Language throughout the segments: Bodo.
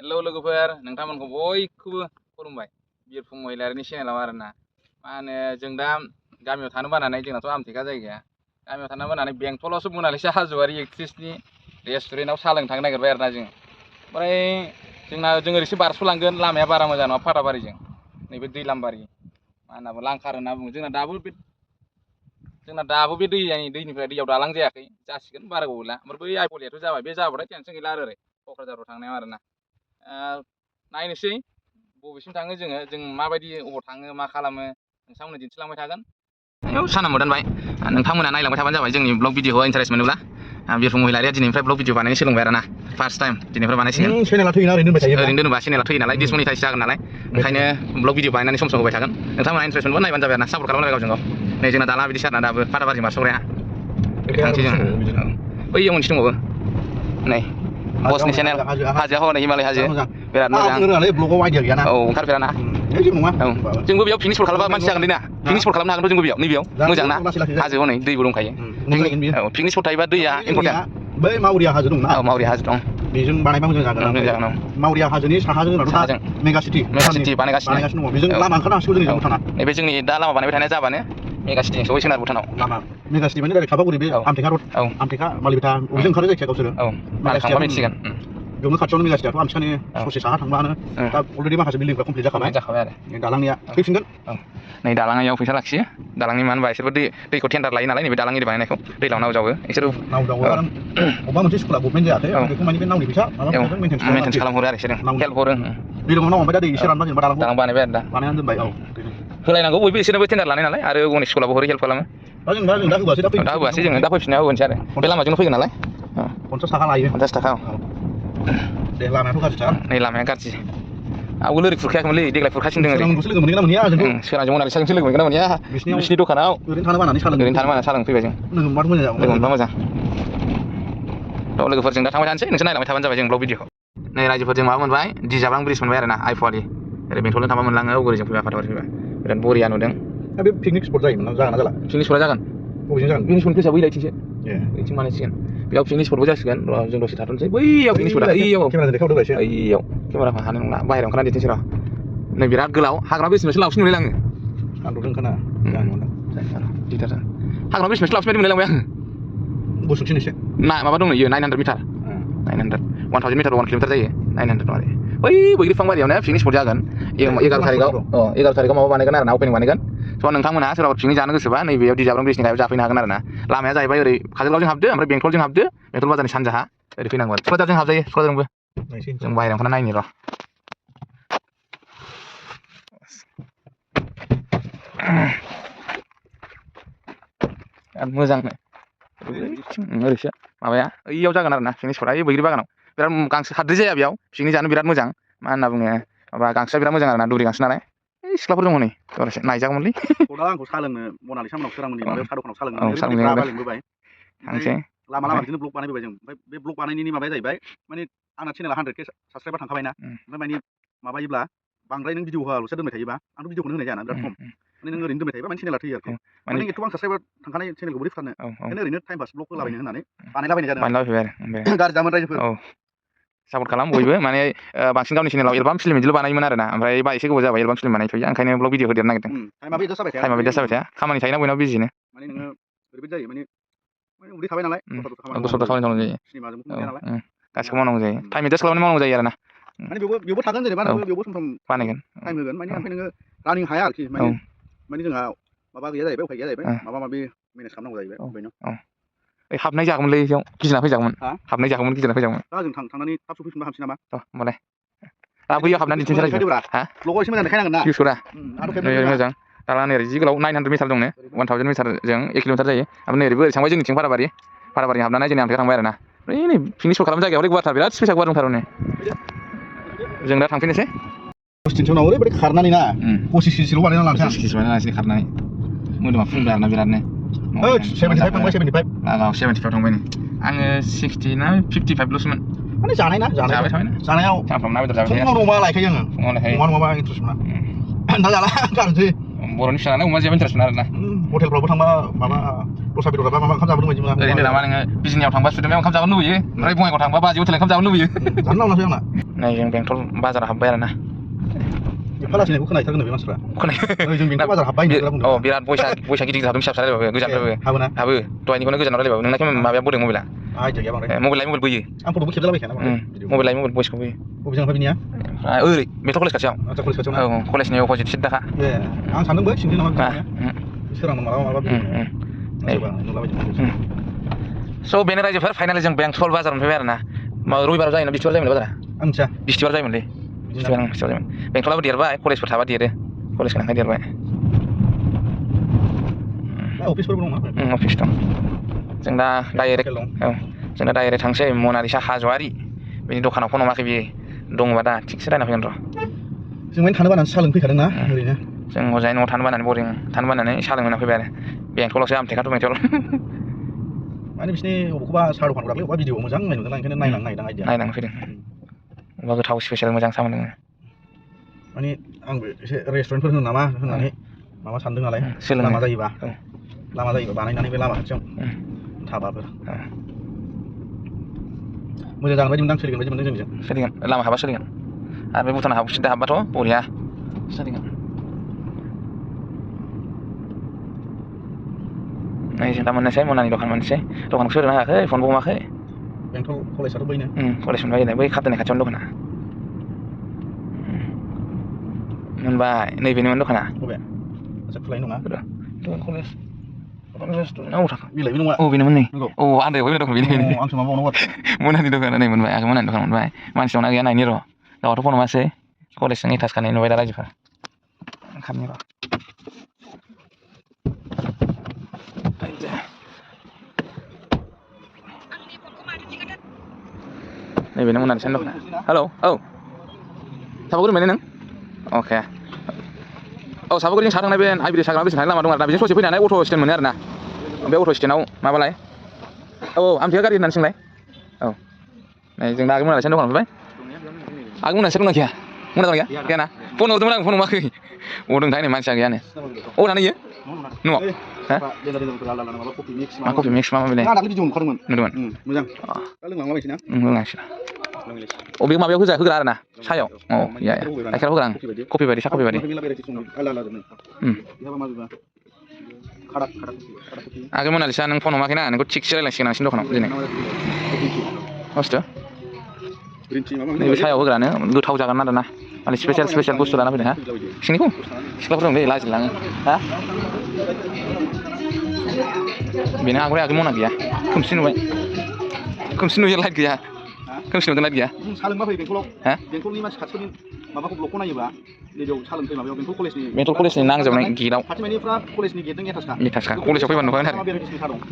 हेलौ लोगोफोर नोंथांमोनखौ बयखौबो खुलुमबाय बिरफुं महिलारिनि चेनेलाव आरोना मा होनो जों दा गामियाव थानो बानानै जोंनाथ' आमथेखा जायगाया गामियाव थानो बानानै बेंटलावसो मनालिसा हाज'वारि एक्ट्रिसनि रेस्टुरेन्टआव साहा लोंनो थांनो नागिरबाय आरोना जों ओमफ्राय जों ओरैसो बारस'लांगोन लामाया बारा मोजां नङा फाथाबारिजों नैबे दैलामबारि मा होनना बुङो लांखार होनना बुङो जोंना दाबो बे दैनिफ्राय दैयाव दालां जायाखै जासिगोन बारा गोबाव गैला ओमफ्राय बै आइफलियाथ' जाबाय बे जाबाथाय टेनसन गैला आरो ओरै क'क्राझाराव थांनायाव आरोना नायनोसै बबेसिम थाङो जों माबायदि अबाव थाङो मा खालामो नोंथांमोननो दिन्थिलांबाय थागोन आयौ साना मोदानबाय नोंथांमोना नायलांबाय थाबानो जाबाय जोंनि ब्लग भिडिअखौ इन्टारेस्ट मोनोब्ला बिरफुं महिलारिया दिनैनिफ्राय ब्लग भिडिअ बानायनो सोलोंबाय आरोना फार्स्ट टाइम दिनैनिफ्राय बानायसिगोन चेनेला थैयोना ओरैनो दोनबाय थायो ओरैनो दोनोबा चेनेला थैयो नालाय डिसमनिटाइज जागोन नालाय ओंखायनो ब्लग भिडिअ बानायनानै सम होबाय थागोन नोंथांमोना इन्टारेस्ट मोनबा नायबानो जाबाय आरोना सापर्ट खालामलायबाय गावजों गाव नै जोंना दालाङा बिदि सारना दाबो फाथाबारि बारस'ग्राया थांसै जों बैयाव मोनसे दंबावो नै बसनि चेनेल हाजोआ हनै हिमालय हाजो बिराद मोजां ब्लगाव आइडिया गैयाना औ ओंखारफेराना जेबो नङा औ जोंबो बेयाव पिकनिक स्पट खालामबा मानसि जागोन ना पिकनिक स्पट खालामनो हागोनथ' जोंबो बेयाव नैबेयाव मोजां ना हाजो हनै दैबो दंखायो औ पिकनिक स्पट थायोबा दैया इम्परटेन्ट बै मावरिया हाजो दंना औ मावरिया हाजो दं बेजों बानायबा मोजां जागोन मावरिया हाजोनि साहाजों जोंनाथ' दा मेगा सिटि बानायगासिनो दङ बेजों लामा ओंखारनो हासिगौ जोंनि भुटाना नैबे जोंनि दा लामा बानायबाय थानाया जाबानो मेगा सिटिजों सहैसिगोन आरो भुटानाव लामा मेगा सिटि माने डाइरेक्ट खापागुरि बे आमथेखा रड आमथेखा मालिबिथा बबेजों ओंखारो जायखिया गावसोरो औ थांबा मिथिसिगोन बेयावनो खाथियावनो मेगा सिटियाथ' आमथिखानि ससे साहा थांबानो दा अलरेडि माखासे बिल्डिंफ्रा कमप्लिट जाखाबाय आरो दालांनिया फैफिनगोन नै दालाङाव फैसा लाखियो दालांनि मानो होनबा बिसोरबो दैखौ टेन्डार लायो नालाय नैबे दालां एरि बानायनायखौ दैलाव नाव जावो बिसोर नाव जावो आरो अबेबा मोनसे स्कुला गभर्नमेन्ट जायाखै बेखौ माने बे नावनि फैसा मेन्टेन्स खालामहरो आरो बिसोरो हेल्प हरो दैलाङाव नाव ओमफ्राय दा दै एसे रानबा जेनेबा दालां बानायबाय आरो दा बानायनानै दोनबाय होलायनांगौ बयबो बिसोरनोबो टेन्डार लानाय नालाय आरो गनेश स्कुलाबो हरो हेल्प खालामो दा होबासै दा होबासै जोङो दा फैफिननायाव होनोसै आरो बे लामाजोंनो फैगोन नालाय 50 थाखा लायो 50 थाखा दे लामायाथ' गाज्रिथार नै लामाया गाज्रि आवगोल ओरै खुरखायाखैमोनलै देग्लाय खुरखासिनदों ओरै लोगो मोनहैगोन ना मोनहैया जोंखौ सोरांजों मनालिसाजोंसो लोगो मोनगोन ना मोनहैया बिसिनि दखानाव ओरैनो थानो बानानै साहा लोंफैबाय जों लोगो मोनबाथ' मोजां जागौमोन लोगो मोनबा मोजां लोगोफोरजों दा थांबाय थानोसै नोंसोर नायलांबाय थाबानो जाबाय जों ब्लग भिडिअखौ नै रायजोफोरजों माबा मोनबाय दिजाब्रां ब्रिज मोनबाय आरोना आइफवालि ओरै बेंटलजों थांबा मोनलाङो औगुरिजों फैबा फाथाबारि फैबा बिराद बरिया नुदों बे पिकनिक स्पट जायोमोन जागोन ना जाला पिकनिक स्पटआ जागोन बबेजों जागोन पिकनिक स्पट गोसा बैलायथिंसो बैथिं बानायसिगोन बेयाव पिकनिक स्पटबो जासिगोन र' जों दसे थाथ'नोसै बैयाव पिकनिक स्पटआ बैयाव केमेरा हानाय नंला बाहेरायाव ओंखारना दिन्थिनोसै र' नै बिराद गोलाव हाग्रा बेसेनसो लावसिन नुलायलाङो आंथ' रोंखाना दिगदार हाग्रा बेसेनसो लावसिन बायदि मोनलायलांबाय आङो गुसुंसिन एसे ना माबा दं इयो 900 मिटार 900 1000 मिटार 1 किल'मिटार जायो 900 दं आरो बै बैग्रि बिफांबारियावनो पिकनिक स्पट जागोन 11 थारिखआव माबा बानायगोन आरोना अपेनिं बानायगोन स' नोंथांमोना सोरबा पिकनिक जानो गोसोबा नैबेयाव दिजाब्रां ब्रिजनि गायाव जाफैनो हागोन आरोना लामाया जाहैबाय ओरै काजलगावजों हाबदो ओमफ्राय बेंटलजों हाबदो बेंटल बाजारनि सानजाहा ओरै फैनांगौ आरो क'क्राझारजों हाबजायो क'क्राझारजोंबो जों बाहेरायाव ओंखारना नायनि र' मोजांनो ओरैसो माबाया ओइयाव जागोन आरोना पिकनिक स्पटआ ओइ बैग्रि बागानाव बिराद गांसो हाद्रि जाया बेयाव पिकनिक जानो बिराद मोजां मा होनना बुङो माबा गांसोआ बिराद मोजां आरोना दुब्रि गांसो नालाय सिख्लाफोर दङ नै जरासे नायजागौमोनलै आंखौ साहा लोंनो मनालिसा मोननाव सोरांमोननि माबायाव साहा दखानाव साहा लोंनो लिंबोबाय थांसै लामा बिदिनो ब्लग बानायबोबाय जों ओमफ्राय बे ब्लग बानायनायनि माबाया जाहैबाय माने आंना चेनेला 100K साबसक्राइबार थांखाबायना ओमफ्राय माने माबायोब्ला बांद्राय नों भिडिअ होआल'सो दोनबाय थायोबा आंथ' भिडिअखौनो होनाय जायाना बिराद खम माने नों ओरैनो दोनबाय थायोबा माने चेनेला थैयो आरोखि माने एथ'बां साबसक्राइबार थांखानाय चेनेलखौ बोरै फुटारनो ओंखायनो ओरैनो टाइम पास ब्लग होलाबायनो होननानै बानायलाबायनाय जादों गाज्रि जामोन रायजोफोर सापर्ट खालाम बयबो माने बांसिन गावनि चेनेलाव एलबाम फिल्म बिदिल' बानायोमोन आरोना ओमफ्राय बा एसे गोबाव जाबाय एलबाम फिल्म बानायथ'यो ओंखायनो ब्लग भिडिअ होदेरनो नागिरदों टाइमाबो एडजास्ट जाबाय थाया खामानि थायोना बयनाबो बिजिनो माने नोङो ओरैबायदि जायो माने उदै थाबाय नालाय दस्रा खामानि मावनांगौ जायो सिनेमाजोंबो मोनजाया नालाय गासिखौबो मावनांगौ जायो टाइम एडजास्ट खालामनानै मावनांगौ जायो आरोना माने बेयावबो थागोन जेनेबा नोङो बेयावबो सम बानायगोन टाइम होगोन माने ओमफ्राय नोङो रानिं हाया आरोखि माने जोंहा माबा गैया जाहैबाय उफाय गैया जाहैबाय माबा माबि मेनेज खालामनांगौ जाहैबाय बेनो हाबनाय जागौमोनलै बेयाव गिदिंना फैजागौमोन हाबनाय जागौमोन गिदिंना फैजागौमोन दा जों थांनानै थाब सफैफिनबा हामसै नामा होमबालाय बैयाव हाबनानै दिन्थिनोसै रायजो ब्लगआव एसे मोजां देखायनांगोन ना भिउसफोरा मोजां दालां ओरै जि गोलाव 900 मिटार दंनो 1000 मिटारजों 1 किल'मिटार जायो ओमफ्राय नै ओरैबो ओरै थांबाय जोंनिथिं फाराबारि हाबनानै जोंनि आमथेखा थांबाय आरोना ओइ नै पिकनिक स्पट खालामनो जायगायाव गुवारथार बिराद स्पेसा गुवार दंथारो नै जों दा थांफिननोसै उनाव ओरैबायदि खारनानै ना 25 केजिल' बानायना लानोसै 25 केजि बानायना लानोसै खारनानै मोदोमा फुंबाय आरोना बिरादनो 75 थांबाय 75 लागाव 75 थांबाय नै आङो 60 ना 55ल'सोमोन माने जानाय ना जाबाय थाबाय जानायाव सानफ्रामबो ना बेदर जाबाय फुङाव अमा लायखायो आङो फुङाव लायखायो अमा नङाबा इन्ट्रेस्ट मोना दा जाला गारनोसै बर'नि फिसा नालाय अमा जेबो इन्टारेस्ट मोना आरोना हटेलफ्रावबो थांबा माबा दस्रा बेदर जाबा माबा ओंखाम जाबो लुबैयो मोना ओरैनो नामा नोङो बिजनियाव थांबा सुदेमायाव ओंखाम जानो लुबैयो ओमफ्राय बङाइगाव थांबा बाजै हटेल ओंखाम जानो लुबैयो जानो लांनासै आंना नै जों बेंटल बाजाराव हाबबाय आरोना एफा लासैनायखौ खोनाहैथारगोन बे मानसिफ्रा खोनायो जों बेंटल बाजार हाबबाय होनना बुंदों बिराद बयसा गिदिर हाबदों फिसा रायलायबाबो गोजानफ्राबो हाबो दहायनिखौनो गोजानाव रायलायबाबो नोंना माबाया बोदों मबाइला आइदिया गैया बांद्राय मबाइल लायै मबाइल बोयो आं फट'बो खेबजालाबायखाया ना मबाइल लायै मबाइल बयसखौ बोयो बबेजों ओमफ्राय बिनिया ओरै बेंटल कलेज खाथियाव आচ্ছা कलेज खाथियाव औ कलेजनि अपोजिट सिट दाखा ए आं सानदोंबो सिंजों नामा बिनिया सोरांनो मालाबा स' बेनो रायजोफोर फाइनालि जों बेंटल बाजार मोनफैबाय आरोना रबिबाराव जायोना बिस्थिबार जायोमोन बाजारा आं मिथिया बिस्थिबार जायोमोनलै बिस्थिबार जायोमोन बेंटलाबो देरबाय कलेजफोर थाबा देरो कलेज गोनांखाय देरबाय अफिसफोरबो दं ना अफिस दं जों दा डाइरेक्ट औ जों दा डाइरेक्ट थांसै मनालिसा हाज'वारि बेनि दखानाव फन हमाखै बियो दङबा दा थिगसे रायना फैगोन र' जों माने थानो बानानै साहा लोंफैखादों ना ओरैनो जों हजाय न'आव थानो बानानै बरिं थानो बानानै साहा लोंहोना फैबाय आरो बेंटलावसो आमथेखाथ' बेंटल माने बिसिनि बबेखौबा साहा दखान दाख्लै अबेबा भिडिअ मोजां नाय नुदों ओंखायनो नायनानै नायदां आइडिया नायनानै फैदों अबेबा गोथाव स्पेसियेल मोजां साहा मोनदों माने आंबो एसे रेस्टुरेन्टफोर होनो नामा होननानै माबा सानदों नालाय लामा जायोबा बानायनानै बे लामा खाथियाव थाबाफोर मोजां जागोन बायदि मोनदों सोलिगोन बायदि मोनदों जोंनिजों सोलिगोन लामा हाबा सोलिगोन आरो बे भुटान सिदा हाबबाथ' बरिया सोलिगोन नै जों दा मोननोसै मनानि दखान मोननोसै दखानखौ सोरनो हायाखै फनबो हमाखै बेंटल कलेजआथ' बैनो कलेज मोनबाय बै खारदोननि खाथियावनो दखाना मोनबाय नैबेनिमोन दखाना बबे आচ্ছা खुलायनो नङा कलेज बिलाइबो नङा औ बेनोमोन नै औ आन्दायबाय दखान बेनो आंसो माबा बावनांगौ मोनानि दखाना नै मोनबाय आं मोनानि दखान मोनबाय मानसि दंना गैया नायनि र' गावथ' फन हमासै कलेजजों एटाच खानाय नुबाय दा रायजोफोर ओंखारनि र' नैबेनो मोनालिसानि दखाना हेलौ औ सापागुरि मोनो नों अके औ सापागुरिजों साहा थांनाय बे हाइब्रिद साग्रा बेसेबां लामा दं आरो ना बेजों ससे फैनानै अट' स्टेन्ड मोनो आरो ना बे अट' स्टेन्डआव माबालाय औ आमथेखा गारि होननानै सोंलाय औ नै जों दा आगै मोनालिसानि दखानाव फैबाय आगै मोनालिसा दंना गैया मोना गैया गैयाना फन हरदोंमोन आं फन हमाखै अबाव दंथाय नै मानसिया गैयानो अबाव थानो इयो न'आव मा कफि मिक्स मा बेलाय नुदोंमोन मोजां दा लोंलांलाबायसै ना लोंनांसिगोन अबे माबायाव होग्रा आरो ना सायाव औ गाइखेराव होग्रा आं कफि बायदि साहा कफि बायदि आगै मोनालिसा नों फन हमाखैना नोंखौ थिगसे रायलायसिगोन आंसिनि दखानाव दिनै बुस्थु नैबे सायाव होग्रानो गोथाव जागोन आरो ना माने स्पेसियेल बुस्थु लाना फैदों हा सिंनिखौ सिख्लाफोर दं दै लाजिलाङो हा बेनो आगै मना गैया खोमसि नुबाय खोमसि नुयो लाइट गैया खोमसि नुदों लाइट गैया साहा लोंबा फै बेंटलाव बेंटलनि मानसि खाथिफोरनि माबाखौ ब्लकखौ नायोबा नैबेयाव साहा लोंफै माबायाव बेंटल कलेजनि नांजाबनाय गेटआव खाथिमानिफ्रा कलेजनि गेटजों एटाचखा कलेजाव फैबानो नुखागोन आरो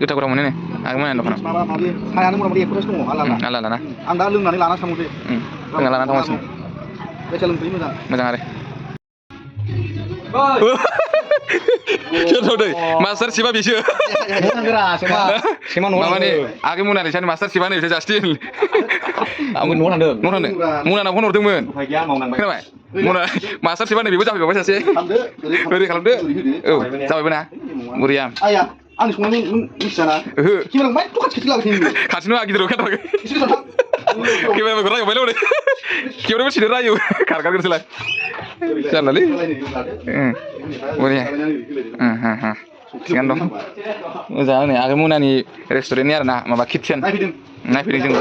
गोथाव गोथाव मोनो आगै मोनानि दखानाव माबा माबि सायानो मथा मथि 100 दङ आलादा ना आं दा लोंनानै लाना थांनोसै लोंना लाना थांगासिनो बेसे लोंफै मोजां आरो सोर दै मास्टार सिबा बेसो माबानि आगै मोनालिसानि मास्टार सिबा नै जास्टिन न' थांदों मनानाव फन हरदोंमोन खोनाबाय मना मास्टार सिबा नै बेबो जाफैबाय सासे ओरै खालामदो औ जाबायबो ना बुरिया आंनि संनायखौ नों मिथियाना ओहो केमेरा बाय खाथि लागासिनो खाथिनो गिदिराव खाथाराखै केमेराखौ रायबाय ले केमेराबो सिनो रायो खारगारगोनसोलाय जारलालै बरिया थिगानो दं मोजां नै आगै मोनानि रेस्टुरेन्टनि आरो ना माबा किटचेन नायफैदों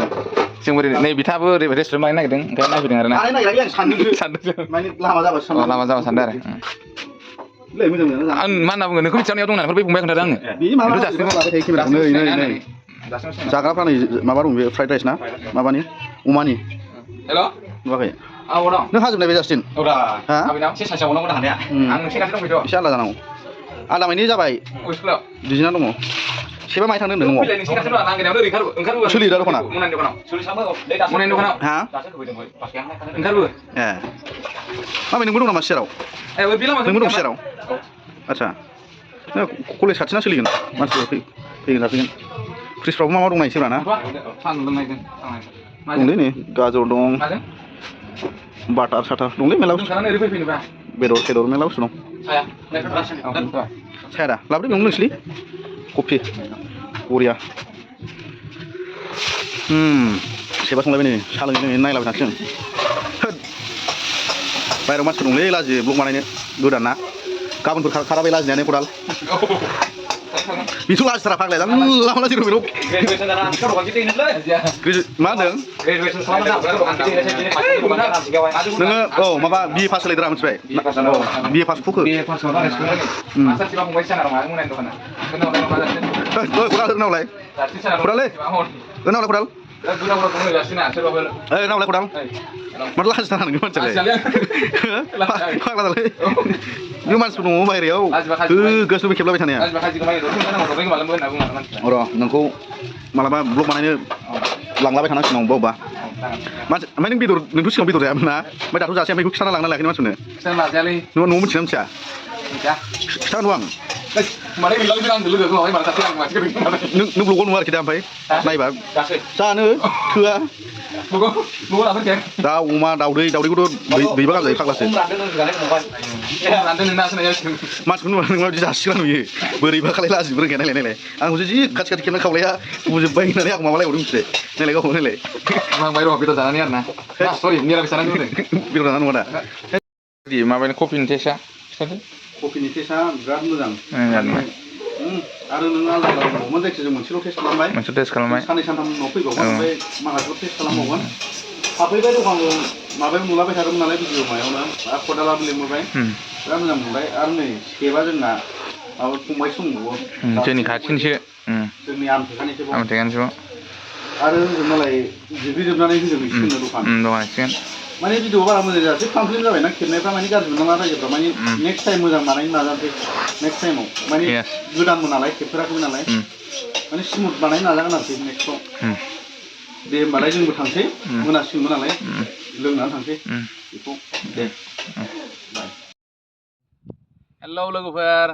जोंबो नै बिथाङाबो ओरै रेस्टुरेन्ट बानायनो नागिरदों ओंखायनो नायफैदों आरो ना सानदों लामा जाबा सानदों आरो आं मा होनना बुङो नोंखौ मिथियाव दं नालाय बै फंबाया खोन्थादों आङो नै जाग्राफ्रा नै माबा दं बे फ्राइड राइस ना माबानि अमानि हेल' नुवाखै नों हाजोबनाय बे जास्टिन एसे आलादा जानांगौ आलामायनि जाबाय डिजाइना दङ सेबा माइ थांदों न'आव सोलियो दा दखाना हा ए माबे नोंबो दं नामा सियाराव नोंबो दं सियाराव आदसा कलेज खाथिना सोलिगोन मानसिफोर फैगोन जाफैगोन फ्रिजफ्रावबो मा दं नायसै ना दंलै नै गाजर दं बाटार साटार दंलै मेरला बेदर मेरला बुस्थु दं Saya. साया दा लाबोदो बेयावनो लोंसैलै कफि बरिया सेबा संलायबाय नै साहा लोङै नायलाबाय थानोसै जों होद बाहेरायाव मानसिफोर दंलै लाजियो ब्लग बानायनो गोदान ना गाबोनफोर खाराबाय लाजिनायानो खदाल बेथ' लाजिथारा फाग्लाया जानला मोनला जेराव मेराव मा होनदों नोङो औ माबा बिए पास जालायदोरा मिथिबाय बिए पास खौखो खदाल होनावलाय खदालै होनावलाय खदाल नावलाय खदाल माथो लाजिथारा नोङो मानसियालाय फाग्ला जालाय बे मानसिफोर दङ बाहेरायाव गोसो खेबलाबाय थानाया र' नोंखौ मालाबा ब्लग बानायनो लांलाबाय थानांसिगोन अबेबा मानसि ओमफ्राय नों बेदर नोंथ' सिगाङाव बेदर जायामोन ना ओमफ्राय दाथ' जासै ओमफ्राय बेखौ खिथाना लांना लायाखै मानसिफोरनो न'आव मिथिना मिथिया खिथागोन आं नों ब्लगाव नुवा आरोखि दा ओमफ्राय नायबा जानो थोआ दाउ अमा दाउदैखौथ' दैबा गाहाम जायो फाग्लासो मानसिखौ नुबा नों माबायदि जासिग्रा नुयो बोरैबा खालाय लाजिबो रोंखाया नायलाय आंखौसो जि खाथि खेबना खावलाया बुजोब्बाय होननानै आंखौ माबालायबावदों मिथिबाय नायलाय गावखौ नायलाय बेदर जानानै आरोना बेदर जानानै नङा दा माबानि कफिनि टेस्टआ कफिनि टेस्टआ बिराद मोजां आरो नों आलादा दंबावोमोन जायखिया जों मोनसेल' टेस्ट खालामबाय साननै सानथाम उनाव फैबावगोन ओमफ्य माखासेखौ टेस्ट खालामबावगोन हाबफैबाय दखानखौ माबायाव नुलाबाय थादोंमोन नालाय भिडिअ मायावनो आरो खदालाबो लिंहरबाय बिराद मोजां मोनबाय आरो नै सेबा जोंना माबा फंबायसो दंबावो जोंनि खाथिनिसो जोंनि आमथेखानिसो आरो होजों मालाय जिग्रिजोबनानै होजोबहैसिगोन दखान माने भिडिअ बारा मोजां जायासै फांफ्लिन जाबायना खेबनायफ्रा माने गाज्रि मोननाङा रायजोफ्रा माने नेक्स्ट टाइम मोजां बानायनो नाजानोसै नेक्स्ट टाइमाव माने गोदानबो नालाय खेबफेराखैबो नालाय माने स्मुथ बानायनो नाजागोन आरोखि नेक्स्टआव दे होमबालाय जोंबो थांसै मोनासिगोनबो नालाय लोंनानै थांसै बेखौ दे हेलौ लोगोफोर